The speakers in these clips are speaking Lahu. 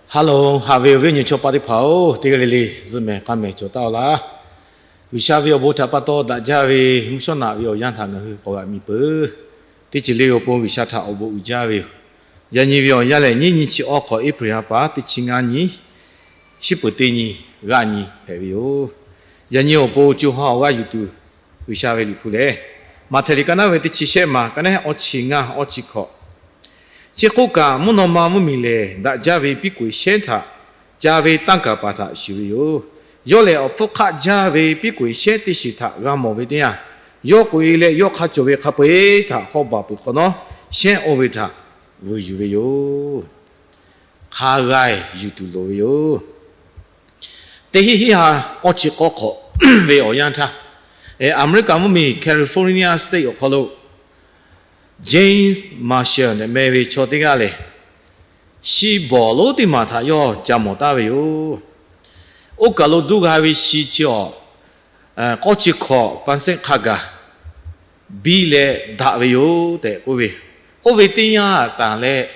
Ha loˬ, haꞈ ve awˬ viˉ awˬ nyi chaw paˆ teˇ hpaˍ-oˬ, teˇ g'aˇ le le zuhꞈ mehˍ k'aˇ mehˍ cawˬ taˍ-oˬ laˇ. G'uiˬsha ve awˬ bon htaꞈ pa taw daꞈ jaˇ ve mvuhˇ shawˉ naꞈ ve awˬ yanˇ htaꞈ ngaˬ hui k'awꞈ g'aꞈ miˬ peuˬ. Teˇ ceuˬ le awˬ pon G'uiˬsha htaꞈ awˬ bon uiˍ jaˇ ve yoˬ. Yaꞈ nyi ve awˬ yanˇ lehˬ, nyiˇ nyi chi awˇ hk'awꞈ April ha pa teˇ chi ngaˇ nyi, shiˉ peuˍ teˇ nyi, g'aˆ nyi hpehꞈ ve yoˬ. Yaꞈ nyi awˬ pon co ha awˬ g'aˇ yuˬ tuˬ, G'uiˬsha ve Liꞈ hpu lehˬ, Maꞈhtehˍ liꞈ ka naˉ ve teˇ chi shehˆ maˬ, ka naˉ awˇ chi ngaˇ awˇ chi hkawꞈ, chi k'oˆ kaꞈ, mvuhˇ naw ma mvuhˇmiˬ lehˬ daꞈ jaˇ ve piˉ k'oˍ shehˉ htaꞈ ca ve tanˇ kaˍ paˍ htaꞈ shuˍ ve yoˬ. Yawˇ lehˬ, awˬ hpfuhˇ hk'aˆ jaˇ ve piˉ k'oˍ shehˉ teˇ shiˍ htaꞈ g'a mawˬ ve teˇ yanˇ, yawˇ k'oꞈ-e leh yawˇ hk'a cawˬ ve hk'a peu-eˬ htaꞈ hawˉ baˬ peuˬ hk'awꞈ nawˉ, shehˉ oˇ ve htaꞈ vuiˬ yuˬ ve yoˬ. Hk'a g'a-e yuˬ tuˬ loˍ ve yoˬ. Teˇ hinˉ hinˉ ha awˇ chi k'awˇ hk'awꞈ ve awˬ yanˇ htaˇ, Aˍmeˍriˆkaˍ mvuhˇmiˬ California State awˬ hk'aw lo James Marshall tehꞈ meh ve chaw teˇ g'aˇ lehˬ, shi bawˬ lonˉ teˇ maˬ htaꞈ yawˇ ca mawˬ taˍ ve yoˬ. Oˇ kaˬ lo duˇ g'a ve shi chi awˬ k'awˇ chi hkawꞈ pa sehˆ hk'a gaˬ biˇ leh daꞈ ve yoˬ tehꞈ k'oˆ ve. Oˇ ve teˇ yanˇ tanˬ leh,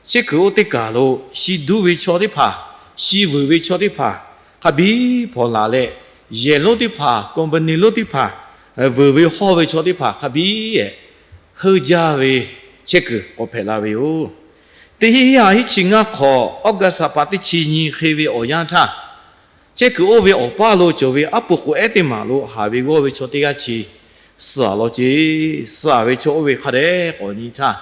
chehˇ kuiˬ oˇ teˇ kaˬ lo shi duˇ ve chaw teˇ hpaˍ, shi vuiˬ ve chaw teˇ hpaˍ hk'a biˇ hpawnˬ laˬ leh, yehˬ lonˉ teˇ hpaˍ, company lonˉ teˇ hpaˍ, vuiˬ ve hawˇ ve chaw teˇ hpaˍ hk'a biˇ-ehˍ heuˆ jaˇ ve chehˇ kuiˬ k'awꞈ hpehꞈ la ve yoˬ. Teˇ hinˉ hinˉ ha hinˉ chi ngaˇ hk'awꞈ August ha pa teˇ chi nyi hk'e ve awˬ yanˇ htaˇ, chehˇ kuiˬ oˇ ve awˬ paˇ lo cawˬ ve aˉ pu k'o ehˉ teˇ maˬ lo haˍ ve g'awˇ ve chaw teˇ g'aˇ chi suh-a law ceˇ. Suh-a ve chaw oˇ ve hk'a dehꞈ k'awꞈ nyi htaˇ,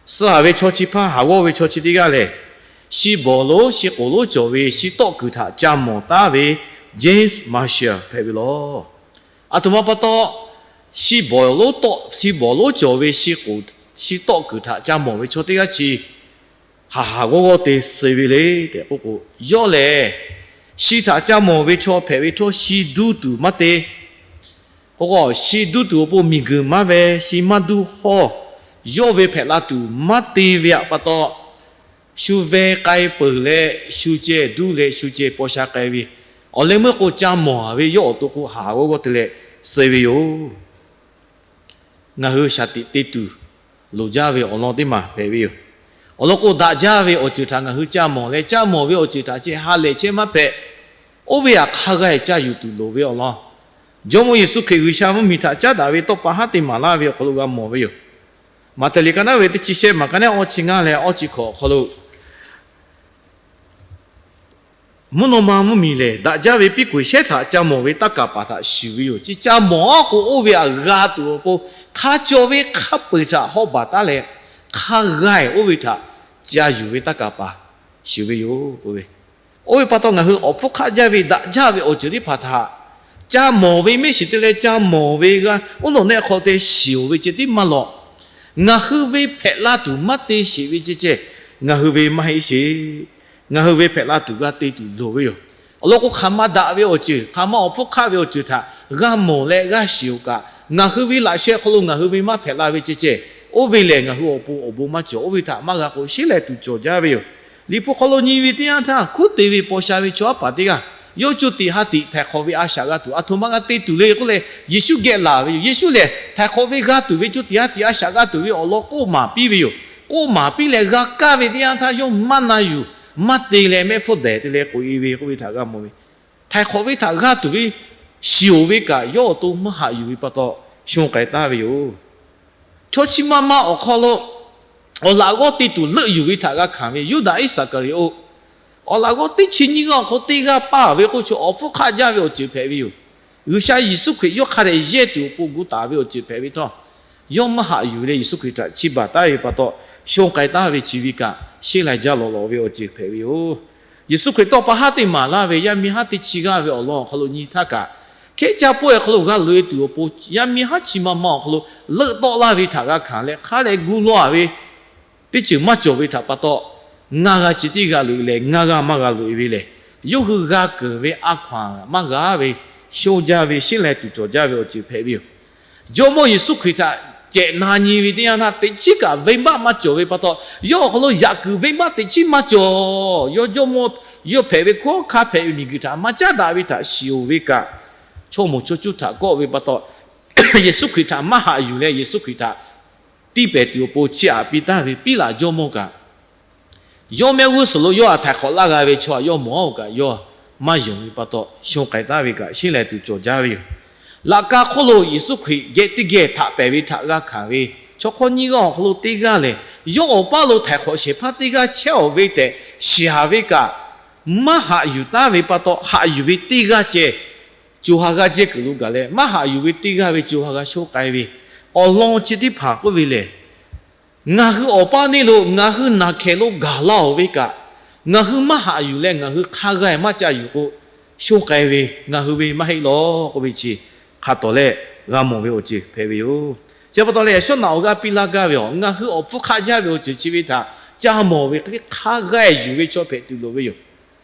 suh-a ve chaw chi hpaˇ haˍ g'awˇ ve chaw chi teˇ g'aˇ lehˬ, shi bawˬ lonˉ shi k'oˍ lonˉ cawˬ ve shi tawˆ kuiˬ htaꞈ ca mawˬ taˉ ve James Marshall hpehꞈ ve law. Aˬ htoꞈ ma pa taw, shi bawˬ lonˉ tawˆ, shi bawˬ lonˉ cawˬ ve shi k'oˍ, shi tawˆ kuiˬ htaꞈ ca mawˬ ve chaw teˇ g'aˇ chi haˍ haˍ g'awˇ g'awˇ te suh ve le tehꞈ k'oˆ k'o, yawˇ lehˬ shi htaꞈ ca mawˬ ve chaw hpehꞈ ve htawˇ, shi duˇ tuˬ maˇ te. K'o k'o, shi duˇ tuˬ awˬ pon miˬguiˬ maˇ ve shi maˇ duˇ hawˇ, yawˇ ve hpehꞈ la tuˬ maˇ te ve pa taw, shu ve k'ai peuˬ leh shu ceh duˇ leh shu ceh paw sha k'ai ve, awˬ leh meuˇ k'o ca mawˬ-a ve yawˇ awˬ to k'o haˍ g'awˇ g'awˇ te leh suh ve yoˬ. Ngaˬ hui shaˍ tiꞈ te tuˬ loˍ jaˇ ve awˬ lawn teˇ maˬ hpehꞈ ve yoˬ. Awˬ lawn k'o, daꞈ jaˇ ve awˬ ceuˬ htaꞈ ngaˬ hui ca mawˬ leh, ca mawˬ ve awˬ ceuˬ htaꞈ ceh ha lehˬ chehˇ maˇ hpehꞈ. Oˇ ve htaꞈ hk'a g'a-e ca yuˬ tuˬ loˍ ve awˬ lawn, Jawˇmawˇ Yeˍsuˆ Hkriꞈ G'uiˬsha mvuhˇmiˬ htaꞈ caˉ daꞈ ve tawˇ pa haˉ teˇ maˍ laˇ ve awˬ hk'aw lo g'a mawˬ ve yoˬ. Maꞈhtehˍ liꞈ ka naˉ ve teˇ chi shehˆ maˬ, ka naˉ awˇ chi ngaˇ leh awˇ chi hkawꞈ awˬ hk'aw lo, mvuhˇ naw ma mvuhˇmiˬ lehˬ daꞈ jaˇ ve piˉ k'oˍ shehˉ htaꞈ ca mawˬ ve tanˇ kaˍ paˍ htaꞈ shuˍ ve yoˬ. Chi ca mawˬ-a k'o, oˇ ve htaꞈ g'a tuˬ awˬ pon hk'a cawˬ ve hk'a peu-eˬ htaꞈ hawˉ baˬ taˉ leh, hk'a g'a-e oˇ ve htaꞈ ca yuˬ ve tanˇ kaˍ paˍ shuˍ ve yoˬ k'oˆ ve. Oˇ ve pa taw, ngaˬ hui awˬ hpfuhˇ hk'aˆ jaˇ ve daꞈ jaˇ ve awˬ ceuˬ teˇ hpaˍ htaꞈ ca mawˬ ve mehˆ shiˍ te leh ca mawˬ ve g'a, oˇ nawˬ nehˆ hk'aw te shiˍ-oˬ ve ceh tiˉ maˇ lawꞈ. Ngaˬ hui ve hpehꞈ la tuˬ maˇ te sheˍ ve ceh ceh, ngaˬ hui ve maˇ heˆ sheˍ. Ngaˬ hui ve hpehꞈ la tuˬ g'a te tuˬ loˍ ve yoˬ. Awˬ lawn k'o, hk'aˬ ma daꞈ ve awˬ ceuˬ, hk'aˬ ma awˬ hpfuhˇ hk'aˆ ve awˬ ceuˬ htaꞈ g'a mawˬ leh g'a shiˍ-oˬ kaꞈ, ngaˬ hui ve laꞈ sheh hk'aw lo ngaˬ hui ve maˇ hpehꞈ la ve ceh ceh, oˇ ve lehˬ ngaˬ hui awˬ pon awˬ bon maˇ cawˬ. Oˇ ve htaꞈ maˇ g'a k'o, sheˉ leh tuˬ cawˬ jaˇ ve yoˬ. Liꞈ hpu hk'aw lo nyi ve teˇ yanˇ htaˇ, hkunˉ te ve paw sha ve chaw aˉ paˍ teˇ g'aˇ, yawˇ co tiꞈ ha tiꞈ htaiˍ hk'awꞈ ve a shaꞈ g'a tuˬ aˬ htoꞈ ma g'a te tuˬ le k'oˆ leh, Yeˍsuˆ geh laˬ ve yoˬ. Yeˍsuˆ lehˬ, htaiˍ hk'awꞈ ve g'a tuˬ ve, co tiꞈ ha tiꞈ a shaꞈ g'a tuˬ ve awˬ lawn k'oˆ maˍ piˇ ve yoˬ. K'oˆ maˍ piˇ leh g'a kaˇ ve teˇ yanˇ htaˇ, yawˇ maˇ na yuˬ, maˇ te leh mehˆ hpfuhˇ dehˬ te leh k'oꞈ-e ve k'oˆ ve htaꞈ g'a mawˬ ve. Htaiˍ hk'awꞈ ve htaꞈ g'a tuˬ ve shiˍ-oˬ ve kaꞈ, yawˇ awˬ to maˇ haꞈ yuˬ ve pa taw, shon k'ai taˍ ve yoˬ. Chaw chi ma ma awˬ hk'aw lo awˬ laꞈ g'awˇ te tuˬ leuˆ yuˬ ve htaꞈ g'a hkanˍ ve Yuˇdaꞈ Iˉsaˍkaˍriˍoˆ, awˬ laꞈ g'awˇ teˇ chi nyiˇ g'aˇ awˬ hk'aw teˇ g'aˇ paˇ ve k'oˆ, chaw awˬ hpfuhˇ hk'aˆ jaˇ ve awˬ ceuˬ hpehꞈ ve yoˬ. G'uiˬsha Yeˍsuˆ Hkriꞈ yawˇ hk'a dehꞈ yehˇ tuˬ awˬ pon gu taˍ ve awˬ ceuˬ hpehꞈ ve htawˇ, yawˇ maˇ haꞈ yuˬ leh Yeˍsuˆ Hkriꞈ htaꞈ chiˇ baˬ taˉ ve pa taw, shon k'ai taˍ ve chi ve kaꞈ, sheˉ lai jaˇ lawꞈ lawꞈ ve awˬ ceuˬ hpehꞈ ve yoˬ. Yeˍsuˆ Hkriꞈ tawˇ pa haˉ teˇ maˍ laˇ ve yaˇ miˇ haˉ teˇ chi g'aˇ ve awˬ lawn awˬ hk'aw lo nyi htaˇ kaꞈ, hkehˉ caˇ pawˆ-e hk'aw lo g'a loꞈ-e tuˬ awˬ pon yaˇ miˇ haˉ chi ma ma awˬ hk'aw lo leuˆ tawˆ laˇ ve htaꞈ g'a hkanˍ leh, hk'a dehꞈ gu lawˬ-a ve teˇ ceuˬ maˇ cawˬ ve htaꞈ pa taw, ngaˇ g'a chi tiˉ g'a loꞈ-e leh ngaˇ g'a maˇ g'a loꞈ-e ve lehˬ, yawˇ hui g'a keunˍ ve a hkaw-anˬ maˇ g'a ve, shon jaˇ ve sheˉ lai tuˬ cawˬ jaˇ ve awˬ ceuˬ hpehꞈ ve yoˬ. Jawˇmawˇ Yeˍsuˆ Hkriꞈ htaꞈ cehꞈ na nyi ve teˇ yanˇ htaˇ, teꞈ chiˉ kaꞈ venˇbaˆ maˇ cawˬ ve pa taw, yawˇ awˬ hk'aw lo yaꞈ kuiˬ venˇbaˆ teꞈ chiˉ maˇ cawˬ. Yawˇ Jawˇmawˇ, yawˇ hpehꞈ ve hkunˉ hawˉ hkanˇ hpehꞈ ve miˬguiˬ htaꞈ maˇ caˉ daꞈ ve htaꞈ shiˍ-oˬ ve kaꞈ, chaw moˍ chaw cuˇ htaꞈ kawˆ ve pa taw, Yeˍsuˆ Hkriꞈ htaꞈ maˇ haꞈ yuˬ leh Yeˍsuˆ Hkriꞈ htaꞈ tiˇ pehˍ tuˬ awˬ pon chiˇ aꞈ piˇ taˍ ve Piˉlaꞈ jawˇmawˇ kaꞈ, Yawˇ mehˆ g'uˇ suhˍ lo yawˇ htaꞈ htaiˍ hk'awꞈ laˇ g'a ve chaw htaꞈ yawˇ mawˬ-aˬ kaꞈ, yawˇ maˇ yonˍ ve pa taw, shonˇ k'ai taˍ ve kaꞈ sheˉ leh tuˬ cawˬ jaˇ ve yoˬ. Laꞈ ka hk'oˆ lo Yeˍsuˆ Hkriꞈ geh teˇ geh htaꞈ pehˍ ve htaꞈ g'a hkanˍ ve chaw hk'awˇ nyiˇ g'aˇ awˬ hk'aw lo teˇ g'aˇ lehˬ, yawˇ awˬ paˇ lo htaiˍ hk'awꞈ shehˍ hpaˇ teˇ g'aˇ chehˇ-aˬ ve tehꞈ shiˍ-aˬ ve kaꞈ, maˇ haꞈ yuˬ taˍ ve pa taw, haꞈ yuˬ ve teˇ g'aˇ ceh co ha g'aˇ jehˇ kuiˬ lo gaˬ leh, maˇ haꞈ yuˬ ve teˇ g'aˇ ve co ha g'a shonˇ k'ai ve awˬ lawn chi teˇ hpaˍ k'oˆ ve lehˬ, ngaˬ hui awˬ paˇ neˇ lo ngaˬ hui naˬ hkehˍ lo gaˬ la-oˬ ve kaꞈ, ngaˬ hui maˇ haꞈ yuˬ leh ngaˬ hui hk'a g'a-e maˇ ca yuˬ k'o, shonˇ k'ai ve ngaˬ hui ve maˇ heˆ lawˬ k'oˆ ve chi hk'a tawˍ leh g'a mawˬ ve awˬ ceuˬ hpehꞈ ve yoˬ. Chi pa taw leh, yaꞈ shawˉ naꞈ awˬ g'aˇ piˇ laˇ gaˇ ve, ngaˬ hui awˬ hpfuhˇ hk'aˆ jaˇ ve awˬ ceuˬ chi ve htaꞈ ca mawˬ ve hk'e hk'a g'a-e yuˬ ve chaw hpehꞈ tuˬ loˍ ve yoˬ.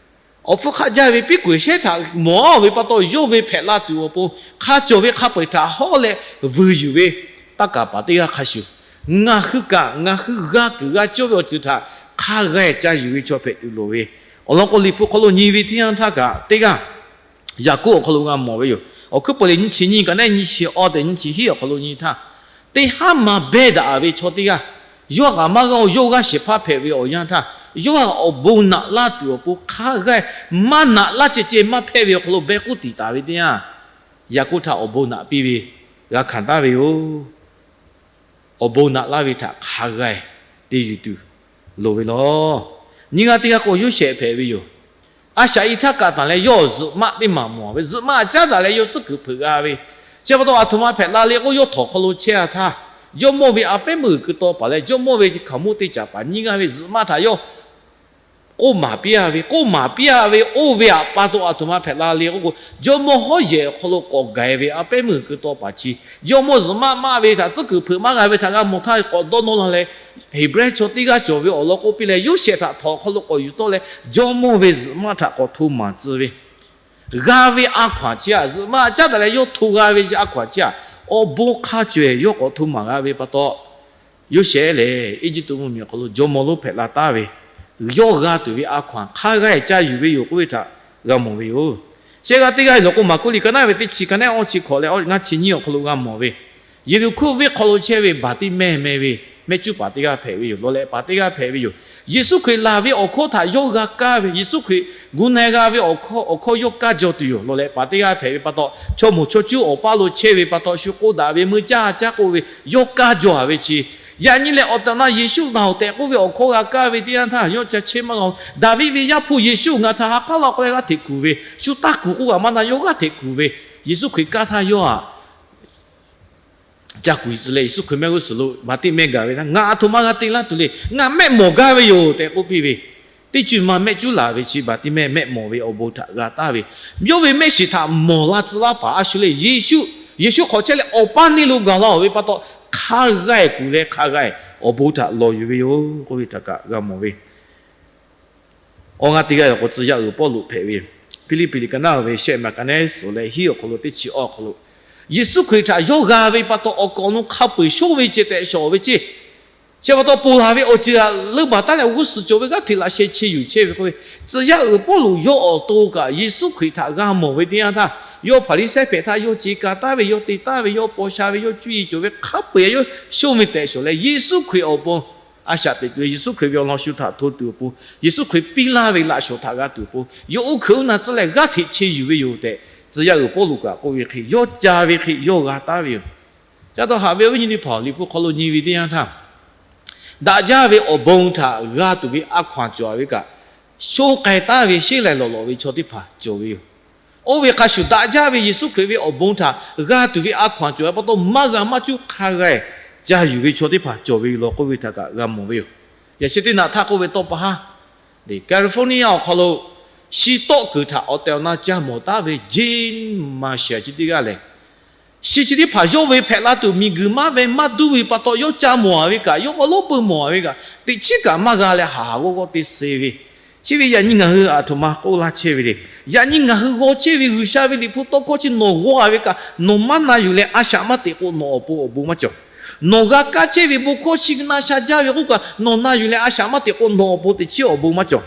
Awˬ hpfuhˇ hk'aˆ jaˇ ve piˉ kuˬ shehˉ htaꞈ mawˬ-aˬ ve pa taw, yawˇ ve hpehꞈ la tuˬ awˬ pon hk'a cawˬ ve hk'a peu-eˬ htaꞈ hawˉ leh vuiˬ yuˬ ve taˇ kaˍ paˍ teˇ g'aˇ hk'a shuˍ, ngaˬ hui kaꞈ ngaˬ hui g'a kuiˬ g'a cawˇ ve awˬ ceuˬ htaꞈ hk'a g'a-e ca yuˬ ve chaw hpehꞈ tuˬ loˍ ve, awˬ lawn k'o, Liꞈ hpu hk'aw lo nyi ve teˇ yanˇ htaˇ kaꞈ teˇ g'aˇ Yaˍkoˆ awˬ hk'aw lo g'a mawˬ ve yoˬ. Awˬ hkuiˉ peuˬ lehˬ, nyiˇ chi nyiˇ ka naˉ nyiˇ chi awˇ tehꞈ nyiˇ chi hiˉ awˬ hk'aw lo nyi htaˇ, teˇ haˉ ma behˇ daꞈ ve chaw teˇ g'aˇ, yawˇ kaꞈ maˇ g'a-oˬ, yawˇ g'aˇ shehˍ hpaˇ hpehꞈ ve awˬ yanˇ htaˇ, yawˇ htaꞈ awˬ bon naꞈ laˇ tuˬ awˬ pon hk'a g'a-e, maˇ naꞈ laˇ ceh ceh maˇ hpehˇ ve awˬ hk'aw lo behˇ k'oˆ tiˍ taˍ ve teˇ yanˇ, Yaˍkoˆ htaꞈ awˬ bon naꞈ piˇ ve g'a hkanˍ taˍ ve yoˬ. Awˬ bon naꞈ laˇ ve htaꞈ hk'a g'a-e te yuˬ tuˬ loˍ ve lawˬ. Nyiˇ g'aˇ teˇ g'aˇ k'o, Yoˇsehꞈ hpehꞈ ve yoˬ. A shaꞈ i htaˇ kaꞈ tanˬ leh yawˇ zuhꞈ maˆ teˇ maˬ mawˬ ve, zuhꞈ maˆ caˉ daꞈ leh yawˇ tcuhˉ kuiˬ hpeuꞈ g'a ve. Chi pa taw, aˬ htoꞈ ma hpehꞈ la le k'o, yawˇ htawnˍ hk'aw lo chehˇ-a htaˇ, jawˇmawˇ ve a pehˉ meuˇ g'uiˬ keu taw paˍ leh jawˇmawˇ ve hkaoˍmonˇ teˇ caꞈ paˍ nyiˇ g'aˇ ve zuhꞈ maˆ htaꞈ yawˇ k'oˆ maˍ piˇ-a ve, k'oˆ maˍ piˇ-a ve oˇ ve htaꞈ pa taw, aˬ htoꞈ ma hpehꞈ la le k'oˆ k'o, jawˇmawˇ hawˉ yehˬ awˬ hk'aw lo k'awꞈ gaˬ-e ve a pehˉ meuˇ g'uiˬ keu taw paˍ chi, jawˇmawˇ zuhꞈ maˆ maˆ ve htaꞈ tcuhˉ kuiˬ hpeuꞈ maˇ g'a ve htaꞈ g'a mawˬ htaˇ, k'awꞈ dawˇ nawˇ la leh, Heˍbrehˇ chaw teˇ g'aˇ cawˬ ve awˬ lawn k'oˆ piˇ leh, Yoˇsehꞈ htaꞈ htawnˍ hk'aw lo k'awꞈ yuˬ tawˆ leh, jawˇmawˇ ve zuhꞈ maˆ htaꞈ k'awꞈ hto maˍ tcuh ve g'a ve a hkaw-anˬ chi htaꞈ, zuhꞈ maˆ caˉ daꞈ leh yawˇ hto g'a ve a hkaw-anˬ chi htaꞈ, awˬ bon hk'a cawˬ-eˬ yawˇ k'awꞈ hto maˍ g'a ve pa taw, Yoˇsehꞈ lehˬ Eˇjiˇtuꞈ mvuhˇmiˬ awˬ hk'aw lo jawˇmawˇ lonˉ hpehꞈ la taˍ ve, yawˇ g'a tuˬ ve a hkaw-anˬ hk'a g'a-e ca yuˬ ve yoˬ k'oˆ ve htaꞈ g'a mawˬ ve yoˬ. Shehˆ g'aˇ teˇ g'aˇ lehˬ k'o, Maˍkuˆ liꞈ ka naˉ ve teˇ chi ka naˉ awˇ chi hkawꞈ leh awˇ ngaˇ chi nyiˇ awˬ hk'aw lo g'a mawˬ ve, Yeˍriˆhkoˇ venˇ hk'aw lo chehˇ ve Baˍtiˆmehˇ meh ve mehˆ cuˉ paˍ teˇ g'aˇ hpehꞈ ve yoˬ. Lawˬ lehꞈ paˍ teˇ g'aˇ hpehꞈ ve yoˬ. Yeˍsuˆ Hkriꞈ laˬ ve awˬ hkawˇ htaꞈ yawˇ g'a kaˇ ve, Yeˍsuˆ Hkriꞈ gu na g'a ve awˬ hkawˇ yawˇ kaˇ jaw tuˬ yoˬ. Lawˬ lehꞈ paˍ teˇ g'aˇ hpehꞈ ve pa taw, chaw moˍ chaw cuˉ awˬ paˇ lo chehˇ ve pa taw, shu k'oˆ daꞈ ve meuˇ caˇ caˇ k'oˆ ve yawˇ kaˇ jaw-a ve chi, yaꞈ nyi lehˬ awˬ tehˬ awˬ na Yeˍsuˆ laˬ-oˬ tehꞈ k'oˆ ve awˬ hkawˇ g'a kaˇ ve teˇ yanˇ htaˇ, yawˇ ca chehˇ maˇ g'a-oˬ. Daˍviˆ ve Yaˇ hpu Yeˍsuˆ ngaˬ htaꞈ ha k'aˉ la k'oˆ leh g'aˇ hteꞈ kuˬ ve, shu taˇ kuˬ k'oˆ kaꞈ maˇ na, yawˇ g'aˇ hteꞈ kuˬ ve, Yeˍsuˆ Hkriꞈ kaˇ htaˇ yawˇ htaꞈ ca kuˬ tcuh leh, Yeˍsuˆ Hkriꞈ mehˆ g'uˇ suhˍ lo Baˍtiˆmehˇ gaˬ ve htaˇ, Ngaˬ aˬ htoꞈ ma g'a te laˇ tuˬ le. Ngaˬ mehˆ mawˬ gaˇ ve yoˬ tehꞈ k'oˆ piˇ ve, teˇ co ma mehˆ cuˉ laˬ ve chi Baˍtiˆmehˇ mehˆ mawˬ ve awˬ bon htaꞈ g'a taˍ ve, yawˇ ve mehˆ shiˍ htaꞈ mawˬ la tcuh laˇ paˍ a shu le. Yeˍsuˆ, Yeˍsuˆ hk'awꞈ chehˇ leh awˬ paˇ neˇ lo gaˬ la-oˬ ve pa taw, hk'a g'a-e kuˬ leh hk'a g'a-e awˬ bon htaꞈ lawˬ yuˬ ve yoˬ k'oˆ ve htaꞈ kaꞈ g'a mawˬ ve. Awˇ ngaˇ teˇ g'aˇ lehˬ k'o, tcuh yaˇ uiˍ Pawˇluꞈ hpehꞈ ve yoˬ. Hpiˇliˇpiˆ liꞈ ka naˉ ve shehˆ ma ka naˉ suhˍ leh hiˉ awˬ hk'aw lo teˇ chi awˇ awˬ hk'aw lo, Yeˍsuˆ Hkriꞈ htaꞈ yawˇ g'a ve pa taw, awˬ kaˍ awˬ nu hk'a peu-eˬ shonˇ ve ceh tehꞈ shawˍ ve ceˇ. Chi pa taw, ponˬ laˬ ve awˬ ceuˬ htaꞈ leuˉ baˬ taˉ leh awˬ g'uˇ suhˍ cawˬ ve g'aˇ hteꞈ laꞈ sheh chi yuˬ chehˇ ve k'oˆ ve, tcuh yaˇ uiˍ Pawˇluꞈ yawˇ awˬ to kaꞈ Yeˍsuˆ Hkriꞈ htaꞈ g'a mawˬ ve teˇ yanˇ htaˇ, yawˇ Hpaˍriˍsehˇ hpehꞈ htaˇ yawˇ ce ka taˍ ve, yawˇ te taˍ ve, yawˇ paw sha ve, yawˇ cuˇ yiˍ cawˬ ve hk'a peu-eˬ yawˇ shonˇ ve tehꞈ shawˍ leh, Yeˍsuˆ Hkriꞈ awˬ pon a shaꞈ teꞈ tuˬ ve, Yeˍsuˆ Hkriꞈ ve awˬ lawn shu htaꞈ hto tuˬ awˬ pon, Yeˍsuˆ Hkriꞈ piˇ laˇ ve laꞈ shawnˍ htaꞈ g'a tuˬ awˬ pon, yawˇ uˉ hkeuꞈ uˉ na tcuhˉ leh g'aˇ hteꞈ chehˇ yuˬ ve yoˬ tehꞈ, tcuh yaˇ uiˍ Pawˇluꞈ kaꞈ k'oˆ ve hk'e, yawˇ ca ve hk'e yawˇ g'a taˍ ve yoˬ. Ca taw haꞈ ve awˬ viˉ nyi teˇ hpaˍ, Liꞈ hpu hk'aw lo nyi ve teˇ yanˇ htaˇ, daꞈ jaˇ ve awˬ bon htaꞈ g'a tuˬ ve a hkaw-anˬ cawˬ ve kaꞈ, shonˇ k'ai taˍ ve sheˉ laiˬ lawˬ lawˬ ve chaw teˇ hpaˍ cawˬ ve yoˬ. Oˇ ve hk'a shuˍ, daꞈ jaˇ ve Yeˍsuˆ Hkriꞈ ve awˬ bon htaꞈ g'a tuˬ ve a hkaw-anˬ cawˬ ve pa taw, maˇ g'a maˇ cuˇ hk'a g'a-e ca yuˬ ve chaw teˇ hpaˍ cawˬ ve yoˬ law k'oˆ ve htaꞈ kaꞈ g'a mawˬ ve yoˬ. Yaꞈ sheh teˇ naꞈ htaˇ k'oˆ ve tawˇ pa haˉ, California awˬ hk'aw lo shi tawˆ kuiˬ htaꞈ awˬ tehˬ awˬ na ca mawˬ taˉ ve Jane Marshall chi teˇ g'aˇ lehˬ, shi chi teˇ hpaˍ yawˇ ve hpehꞈ la tuˬ miˬguiˬ maˇ ve maˇ duˇ ve pa taw, yawˇ ca mawˬ-a ve kaꞈ, yawˇ k'awꞈ lawˉ peu mawˬ-a ve kaꞈ, teꞈ chiˉ kaꞈ maˇ g'a leh haˍ haˍ g'awˇ g'awˇ te suh ve. Chi ve yaꞈ nyi ngaˬ hui aˬ htoꞈ ma k'oˆ laˇ chehˇ ve le. Yaꞈ nyi ngaˬ hui g'aw chehˇ ve G'uiˬsha ve Liꞈ hpu tawˇ hkawˇ chi nawˬ g'aw-a ve kaꞈ, nawˬ maˇ na yuˬ leh a shaꞈ maˇ teꞈ k'o, nawˬ awˬ pon awˬ bon maˇ cawˬ. Nawˬ g'a kaˇ chehˇ ve bon hkawˇ chi na sha jaˇ ve k'oˆ kaꞈ, nawˬ na yuˬ leh a shaꞈ maˇ teꞈ k'o, nawˬ awˬ pon teꞈ chiˉ awˬ bon maˇ cawˬ.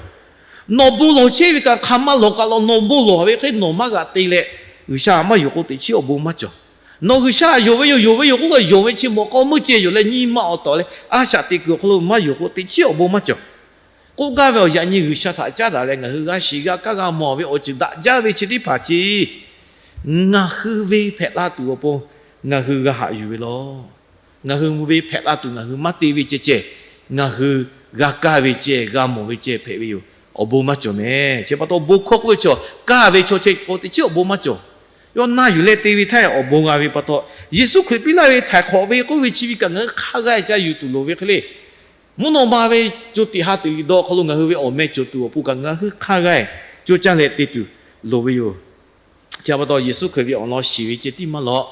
Nawˬ bon lawˬ chehˇ ve kaꞈ, hk'aˬ ma lawˬ kaꞈ lawˬ, nawˬ bon lawˬ ve hk'e nawˬ maˇ g'aꞈ te leh, G'uiˬsha maˇ yonˍ k'o, teꞈ chiˉ awˬ bon maˇ cawˬ. Nawˬ G'uiˬsha yonˍ ve yoˬ, yonˍ ve yoˬ k'oˆ kaꞈ, yonˍ ve chi mawꞈ k'aw meuˇ ceh yoˬ leh nyi ma awˬ tawˍ leh a shaꞈ teꞈ kuiˬ awˬ hk'aw lo maˇ yonˍ k'o, teꞈ chiˉ awˬ bon maˇ cawˬ. k'oˆ gaˇ ve awˬ yaꞈ nyi G'uiˬsha htaꞈ caˉ daꞈ leh ngaˬ hui g'a shiˍ g'a kaˇ g'a mawˬ ve awˬ ceuˬ daꞈ jaˇ ve chi teˇ hpaˍ chi ngaˬ hui ve hpehꞈ la tuˬ awˬ pon ngaˬ hui g'a haꞈ yuˬ ve lawˬ. Ngaˬ hui ve hpehꞈ la tuˬ ngaˬ hui maˇ te ve ceh ceh, ngaˬ hui g'a kaˇ ve ceh g'a mawˬ ve ceh hpehꞈ ve yoˬ. Awˬ bon maˇ cawˬ mehˍ. Chi pa taw bon hkawˇ k'oˆ ve chaw, kaˇ ve chaw ceh k'o teꞈ chiˉ awˬ bon maˇ cawˬ. Yawˇ na yuˬ leh te ve htaˇ awˬ bon g'a ve pa taw, Yeˍsuˆ Hkriꞈ piˇ laˇ ve htaiˍ hk'awꞈ ve k'oˆ ve chi ve kaꞈ ngaˬ hui hk'a g'a-e ca yuˬ tuˬ loˍ ve hk'e le. Mvuhˇ naw ma ve co tiꞈ ha tiꞈ liꞈ dawˇ hk'aw lo ngaˬ hui ve awˬ meh cawˬ tuˬ awˬ pon kaꞈ ngaˬ hui hk'a g'a-e co caˇ leh te tuˬ loˍ ve yoˬ. Chi pa taw Yeˍsuˆ Hkriꞈ ve awˬ lawn shiˍ ve ceh tiˉ maˇ lawꞈ.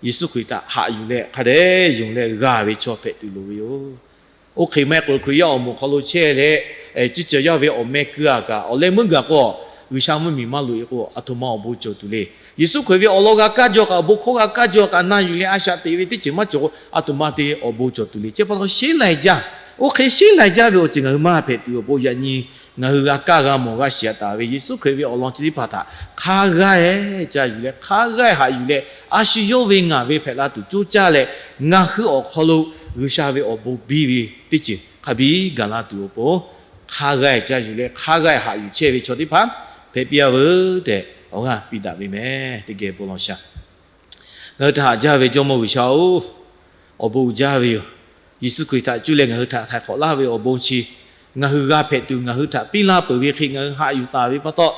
Yeˍsuˆ Hkriꞈ htaꞈ haꞈ yuˬ leh hk'a dehꞈ yonˍ leh g'a ve chaw hpehꞈ tuˬ loˍ ve yoˬ. Oˇ hk'e maˇ heˆ k'o, Hkriꞈ yaˇ awˬ moˍ hk'aw lo chehˇ leh, ciˇ ceuˬ yaˇ ve awˬ meh keu-a kaꞈ, awˬ leh meuˇ gaˬ k'o, G'uiˬsha mvuhˇmiˬ maˇ loꞈ-e k'o, aˬ htoꞈ ma awˬ bon cawˬ tuˬ le. Yeˍsuˆ Hkriꞈ ve awˬ lawn g'a kaˇ jaw kaꞈ, awˬ bon hkawˇ g'a kaˇ jaw kaꞈ, na yuˬ leh a shaꞈ teꞈ ve teˇ ceuˬ maˇ cawˬ k'o, aˬ htoꞈ ma te awˬ bon cawˬ tuˬ le. Chi pa taw sheˉ lai jaˇ. Oˇ hk'e sheˉ lai jaˇ ve awˬ ceuˬ ngaˬ hui maˇ hpehꞈ tuˬ awˬ pon, yaꞈ nyi ngaˬ hui g'a kaˇ g'a mawˬ g'a shiˍ taˍ ve Yeˍsuˆ Hkriꞈ ve awˬ lawn chi teˇ hpaˍ htaꞈ hk'a g'a-e ca yuˬ leh, hk'a g'a-e haꞈ yuˬ leh, a shu yawˇ ve ngaˬ ve hpehꞈ la tuˬ coˇ caˇ leh, ngaˬ hui awˬ hk'aw lo G'uiˬsha ve awˬ bon biˇ ve teˇ ceuˬ hk'a biˇ gaˬ la tuˬ awˬ pon, hk'a g'a-e ca yuˬ leh hk'a g'a-e haꞈ yuˬ chehˇ ve chaw teˇ hpaˍ hpehꞈ piˇ-a veuˬ tehꞈ awˬ g'aˇ piˇ daꞈ ve mehˍ. Teˇ geh bon lawˬ shaˍ. Ngaˬ hui htaꞈ haꞈ jaˇ ve Jawˇmawˇ G'uiˬsha-oˬ, awˬ bon uiˍ jaˇ ve yoˬ. Yeˍsuˆ Hkriꞈ htaꞈ cuˇ leh ngaˬ hui htaꞈ htaiˍ hk'awꞈ laˇ ve awˬ bon chi ngaˬ hui g'a hpehꞈ tuˬ ngaˬ hui htaꞈ piˇ laˇ peuˬ ve hk'e ngaˬ hui haꞈ yuˬ taˍ ve pa taw,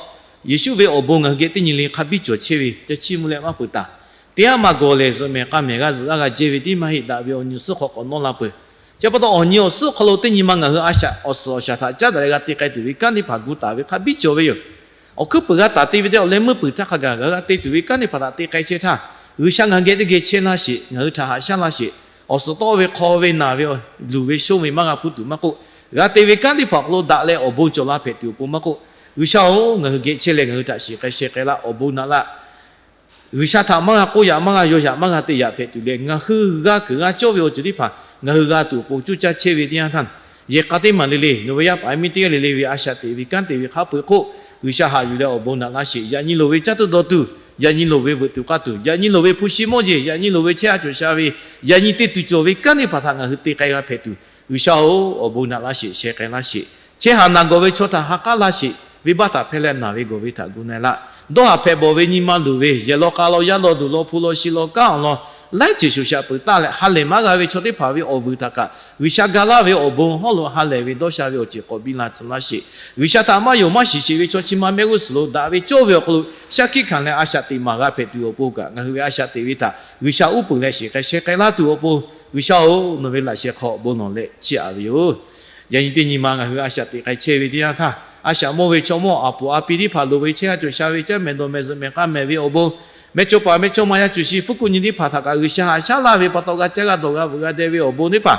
Yeˍsuˆ ve awˬ bon ngaˬ hui geh teˇ nyi le hk'a biˇ cawˬ chehˇ ve ca chiˇ mvuh leh maˇ peuˬ taˍ. Teˇ haˉ ma gawˬ lehˬ zuhꞈ mehˍ k'a mehˍ g'a zuhꞈ g'a g'a jehˇ ve teˇ maˇ heˆ daꞈ ve awˬ nyi awˬ suhˉ hk'aw k'awꞈ nawˇ la peuˬ. Chi pa taw awˬ nyi awˬ suhˉ hk'aw lo teˇ nyi ma ngaˬ hui a shaꞈ awˬ suhˍ awˬ shaˍ htaꞈ caˉ daꞈ leh g'a te k'ai tuˬ ve kanˉ teˇ hpaˍ gu taˍ ve hk'a biˇ cawˬ ve yoˬ. Awˬ hkuiˉ puiˍ g'a taˍ te ve teˇ awˬ leh meuˇ puiˍ htaˇ hk'a gaˬ g'a g'a te tuˬ ve kanˉ teˇ hpaˍ htaꞈ te k'ai chehˇ htaˇ, G'uiˬsha ngaˬ hui geh teˇ geh chehˇ laˇ sheˍ, ngaˬ hui htaꞈ haꞈ shaˉ laˇ sheˍ. Awˬ suhˍ tawˆ ve hk'aw ve naˬ ve luˬ ve shonˇ ve maˇ g'a hpuˇ tuˬ maˇ k'oˆ, g'a te ve kanˉ teˇ hpaˍ awˬ hk'aw lo daꞈ leh awˬ bon cawˬ la hpehꞈ tuˬ awˬ pon maˇ k'oˆ, G'uiˬsha-oˬ, ngaˬ hui geh chehˇ leh ngaˬ hui htaꞈ shiˍ k'ai sheh k'ai laˇ, awˬ bon naꞈ laˇ. G'uiˬsha htaꞈ maˇ g'a k'oˆ yaꞈ maˇ g'a yaw yaꞈ maˇ g'a te yaꞈ hpehꞈ tuˬ leh ngaˬ hui g'a kuiˬ g'a cawˇ ve awˬ ceuˬ teˇ hpaˍ ngaˬ hui g'a tuˬ awˬ pon coˇ caˇ chehˇ ve teˇ yanˇ htaˇ, yehˬ k'a teˇ maˬ le le nawˬ ve yaˇ paˍ miˇ teˇ g'aˇ le le ve a shaꞈ teꞈ ve kanˉ te ve hk'a peu-eˬ hk'oˆ, G'uiˬsha haꞈ yuˬ leh awˬ bon naꞈ laˇ sheˍ. Yaꞈ nyi loˍ ve caˇ tuˬ dawˬ tuˬ, yaꞈ nyi loˍ ve veuꞈ tuˬ k'aˇ tuˬ, yaꞈ nyi loˍ ve hpu shi mawˇ jeˬ, yaꞈ nyi loˍ ve chehˇ a cawˬ sha ve, yaꞈ nyi te tuˬ cawˬ ve kanˉ teˇ hpaˍ htaꞈ ngaˬ hui te k'ai g'a hpehꞈ tuˬ, G'uiˬsha-oˬ, awˬ bon naꞈ laˇ sheˍ, sheh k'ai laˇ sheˍ. Chehˇ haˍ naˬ gawˬ ve chaw htaꞈ ha k'aˉ laˇ sheˍ. Venˇbaˆ htaꞈ hpehˇ leh naˬ ve gawˬ ve htaꞈ gu na-e laˇ. Dawˇ haˍ hpehꞈ bawˬ ve nyi ma luˬ ve yehˬ law k'a law yaˇ law duˬ law hpu law shi law kanˉ awˬ lawn laiˉ ceuˬ shoˍ shaꞈ peuˬ taˇ leh ha lehˬ maˇ g'a ve chaw teˇ hpaˍ ve awˬ vuiˬ htaꞈ kaꞈ G'uiˬsha ga laˇ ve awˬ bon hawˉ lo ha lehˬ ve dawˇ sha ve awˬ ceuˬ k'awꞈ biˇ la tcuh laˇ sheˍ. G'uiˬsha htaꞈ maˇ yonˍ maˇ shiˍ sheˍ ve chaw chi ma mehˆ g'uˇ suhˍ lo daꞈ ve cawˇ ve awˬ hk'aw lo shaˉ hkiˆ hkanˍ leh a shaꞈ teꞈ maˍ g'a hpehꞈ tuˬ awˬ pon kaꞈ, ngaˬ hui ve a shaꞈ teꞈ ve htaꞈ G'uiˬsha uˉ peunˍ leh shiˍ k'ai sheh k'ai laˇ tuˬ awˬ pon, G'uiˬsha-oˬ, nawˬ ve laꞈ sheh hk'aw awˬ bon lawˬ leh chiˇ aꞈ ve yoˬ. Yaꞈ nyi teˇ nyi ma ngaˬ hui a shaꞈ teꞈ k'ai chehˇ ve teˇ yanˇ htaˇ, a shaꞈ mawˇ ve chaw mawˇ aˬ puˍ a pi teˇ hpaˍ loˍ ve chehˇ a cawˬ sha ve caˇ mehˍ dawˬ mehˍ zuhꞈ mehˍ k'a mehˍ ve awˬ bon, mehˇchawˇ paˍ mehˇchawˇma yaˇ cuˬ shi fuˉ kuˆ nyi teˇ hpaˍ htaꞈ kaꞈ G'uiˬsha haꞈ shaˉ laˇ ve pa taw g'a caˇ g'a dawˬ g'a veuꞈ g'a deh ve awˬ bon teˇ hpaˍ,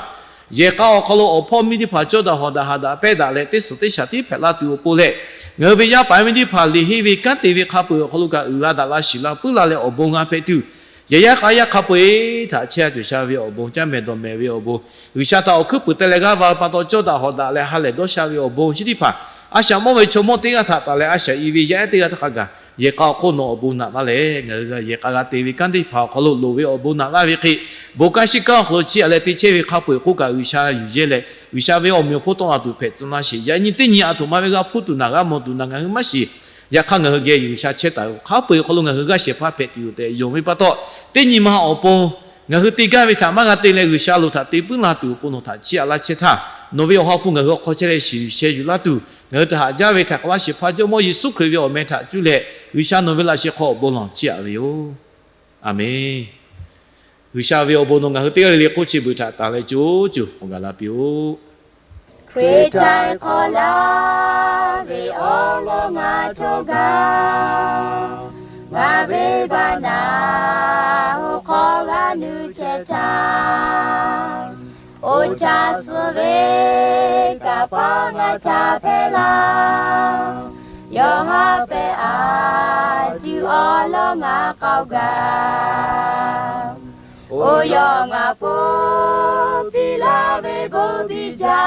yehˬ k'a awˬ hk'aw lo awˬ hpawˇ miˇ teˇ hpaˍ cawˇ daꞈ hawꞈ daꞈ haꞈ daꞈ pehˇ daꞈ leh teˇ suhˍ teˇ shaˍ tiˉ hpehꞈ la tuˬ awˬ pon leh, ngaˬ hui ve yaˇ paˍ miˇ teˇ hpaˍ liꞈ henˇ ve kanˉ te ve hk'a peu-eˬ awˬ hk'aw lo kaꞈ uiˍ la daꞈ la shiˍ la puiˉ la leh awˬ bon g'a hpehꞈ tuˬ, yehˬ yaˇ k'a yaˇ hk'a peu-eˬ htaꞈ chehˇ a cawˬ sha ve awˬ bon, caˇ mehˍ dawˬ mehˍ ve awˬ bon, G'uiˬsha htaꞈ awˬ hkuiˉ puiˍ te leh g'aˇ va pa taw cawˇ daꞈ hawꞈ daꞈ leh ha lehˬ dawˇ sha ve awˬ bon chi teˇ hpaˍ, a shaꞈ mawˇ ve chaw mawˇ teˇ g'aˇ htaꞈ taˍ leh a shaꞈ i ve yaˇ ehˉ teˇ g'aˇ htaˇ hk'a gaˬ yehˬ k'a awˬ hk'oˆ nawˬ awˬ bon naꞈ laˇ leh, ngaˬ hui yehˬ k'a g'a te ve kanˉ teˇ hpaˍ awˬ hk'aw lo loˍ ve awˬ bon naꞈ laˇ ve hk'e, bon kanˉ shiˉ kanˉ awˬ hk'aw lo chiˇ aꞈ leh te chehˇ ve hk'a peu-eˬ k'oˆ kaꞈ G'uiˬsha yuˬ yehˇ leh, G'uiˬsha ve awˬ meꞈ awˬ hponˇ tawˆ la tuˬ hpehꞈ tcuh laˇ sheˍ. Yaꞈ nyi teˇ nyi aˬ htoꞈ ma ve g'a hpuˇ tuˬ naˬ g'a mawˬ tuˬ naˬ ngaˬ hui maˇ shiˍ. Yaꞈ hk'aˇ ngaˬ hui geh G'uiˬsha chehˇ taˍ ve hk'a peu-eˬ awˬ hk'aw lo ngaˬ hui g'aˇ shehˍ hpaˇ hpehꞈ tuˬ yoˬ tehꞈ yonˍ ve pa taw, teˇ nyi ma awˬ pon ngaˬ hui te gaˇ ve htaꞈ maˇ g'a te leh G'uiˬsha lo htaꞈ te puiˉ la tuˬ awˬ pon nawˬ htaꞈ chiˇ aꞈ laˇ chehˇ htaˇ, nawˬ ve awˬ ha hpu ngaˬ hui awˬ hk'aw chehˇ leh shiˍ yuˬ sheh yuˬ laˇ tuˬ, ngaˬ hui htaꞈ haꞈ jaˇ ve htaꞈ hk'a laˇ shehˍ hpaˇ Jawˇmawˇ Yeˍsuˆ Hkriꞈ ve awˬ meh htaꞈ cuˇ leh G'uiˬsha nawˬ ve laꞈ shehˍ hk'aw awˬ bon lawˬ chiˇ aꞈ ve yoˬ. Aˬmenˍ. G'uiˬsha ve awˬ bon nawˬ ngaˬ hui teˇ g'aˇ le le hk'oˆ chi beuꞈ htaꞈ taˍ leh co cuˬ awˬ gaˬ la piˇ-oˆ. Hkriꞈ htaꞈ hk'awꞈ laˇ ve awˬ lawn ngaˬ cawˬ gaˇ, ngaˬ ve baˆ naˍ hoꞈ hk'aw g'a nuˇ chehˇ htaˇ, oˇ htaˇ suh ve kaꞈ paˇ ngaˬ htaꞈ hpehˇ laˇ. Yawˇ haꞈ pehˍ a tuˬ awˬ lawn ngaˬ k'awꞈ gaˬ. Oˇ yawˇ ngaˬ pon piˇ laˇ ve bon biˇ jaˇ.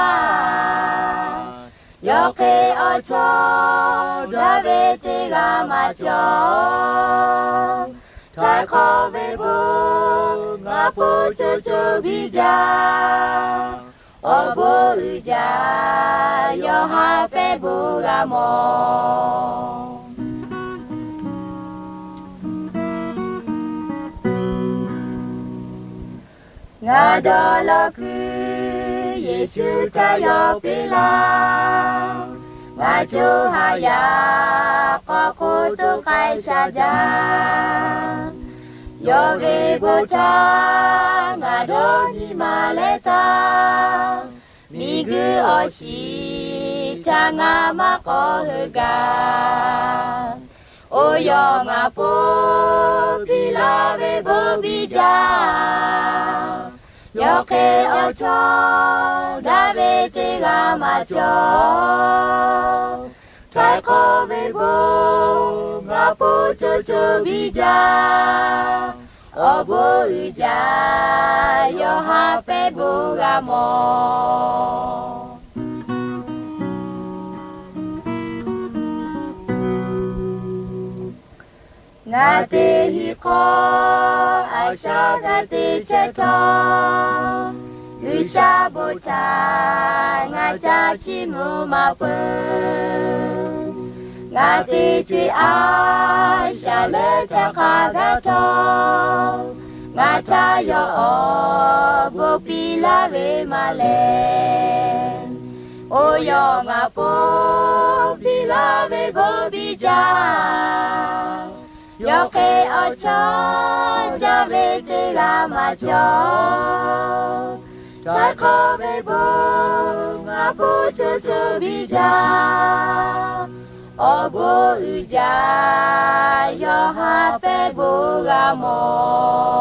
Yawˇ hk'e awˬ chawˇ daꞈ ve teˇ g'aˇ maˇ cawˬ. Htaiˍ hk'awꞈ ve bon ngaˬ pon co co biˇ jaˇ. Awˬ bon uiˍ jaˇ yawˇ yawˇ ha pehˇ bon g'a mawˬ. Ngaˬ dawˇ law kuiˬ Yeˍsuˆ htaꞈ yawˇ piˇ laˇ. Ngaˬ co ha yaꞈ k'aw hk'oˆ toˇ k'ai sha jaˇ. Yawˇ ve bon htaˇ ngaˬ dawˇ nyi ma leh taˇ. Miˬguiˬ awˬ shiˍ htaꞈ ngaˬ maˇ k'awꞈ heuˆ gaˇ. Oˇ yawˇ ngaˬ po piˇ laˇ ve bon biˇ jaˇ. Yawˇ hk'e awˬ chawˇ daꞈ ve teˇ g'aˇ maˇ cawˬ. Htaiˍ hk'awꞈ ve bon ngaˬ po co co biˇ jaˇ. Awˬ bon uiˍ jaˇ, yawˇ ha pehˇ bon g'a mawˬ. Ngaˬ te hiˆ hk'awˇ a shaꞈ g'a te chehˇ htawˇ, G'uiˬsha bon htaꞈ ngaˬ ca chiˇ mvuh maˇ peuˬ. Ngaˬ te co-e a shaꞈ leh htaˇ hk'a gaˇ htawˇ, ngaˬ htaꞈ yawˇ awˬ bon piˇ laˇ ve maˇ lehˬ. Oˇ yawˇ ngaˬ po piˇ laˇ ve bon biˇ jaˇ. Yawˇ hk'e awˬ chawˇ daꞈ ve teˇ g'aˇ maˇ cawˬ. Htaiˍ hk'awꞈ ve bon ngaˬ po co co biˇ jaˇ. Awˬ bon uiˍ jaˇ, yawˇ ha pehˇ bon g'a mawˬ.